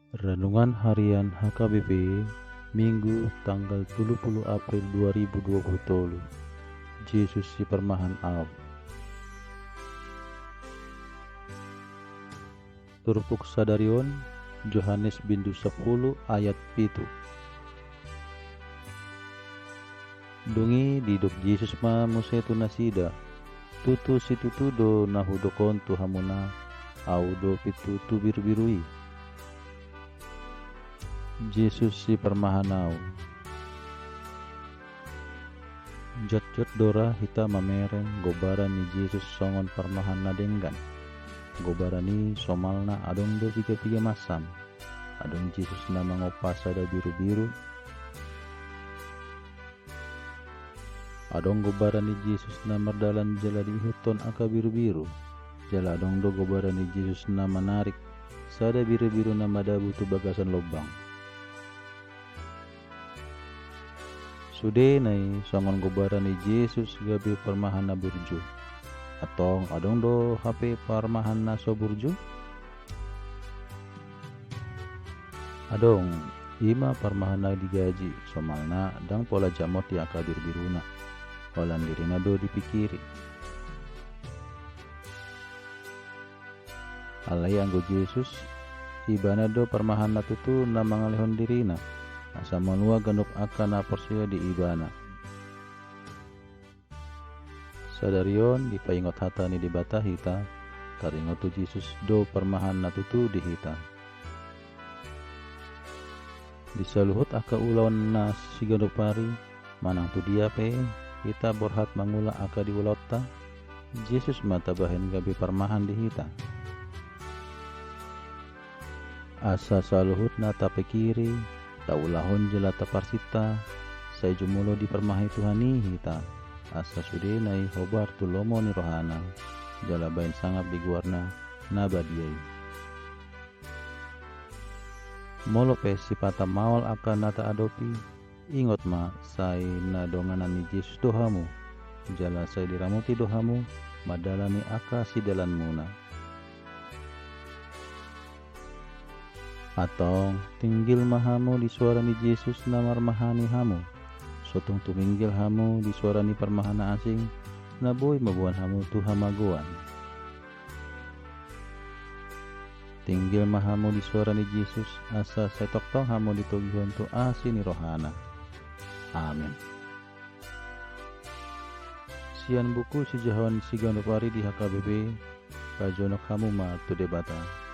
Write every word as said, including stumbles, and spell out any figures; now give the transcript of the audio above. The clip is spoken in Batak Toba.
Renungan Harian H K B P, Minggu tanggal tolu pulu April dua ribu dua pulu tolu. Jesus siparmahan au. Turpuk sadari on, Johannes bindu sampulu ayat pitu. Dung i didok Jesus ma muse tu nasida: Tutu situtu do na hudok on tu hamuna, au do pintu tu birubiru i. Jesus siparmahan au. Jotjot do ra hita mamereng gombaran ni Jesus songon parmahan na denggan. Gombaran i somalna adong do piga-piga mansam. Adong Jesus na mangompa sada birubiru. Adong gombaran ni Jesus na mardalan jala diihuthon angka birubiru. Jala adong do gombaran ni Jesus na manarik, sada birubiru na madabu tu bagasan lombang. Sudena i songon gombaran ni Jesus gabe parmahan na burju. Antong adong do hape parmahan na so burju? Adong, i ma parmahan na digaji, somalna ndang pola jamot di angka birbiruna. Holan dirina do dipingkiri. Alai anggo Jesus, ibana do parmahan na tutu na mangalehon dirina, asa malua ganup angka na porsea di ibana. Sadari on dipaingot hata ni Debata hita, taringot tu Jesus do parmahan na tutu di hita. Di saluhut angka ulaon na siganup ari, manang tu dia pe hita borhat mangula angka di ulaonta, Jesus ma tabahen gabe parmahan di hita. Asa saluhutna tapingkiri, taulahon jala taparsinta, sai jumolo diparmahan Tuhan i hita, asa sudena i hombar tu lomo ni rohana, jala bahen sangap di goarna na badia i. Molo pe sipata maol angka na taadopi, ingot ma, sai na donganan ni Jesus do hamu, jala sai diramoti do hamu mandalani angka sidalanmuna. Antong, tinggil ma hamu di soara ni Jesus na marmahani hamu. So tung tuminggil hamu di soara ni parmahan na asing, na boi mamboan hamu tu hamagoan. Tinggil ma hamu di soara ni Jesus, asa sai tongtong hamu ditogihon tu asi ni rohana. Amen. Sian buku sijahaon siganup ari di H K B P, pajonok hamu ma tu Debata.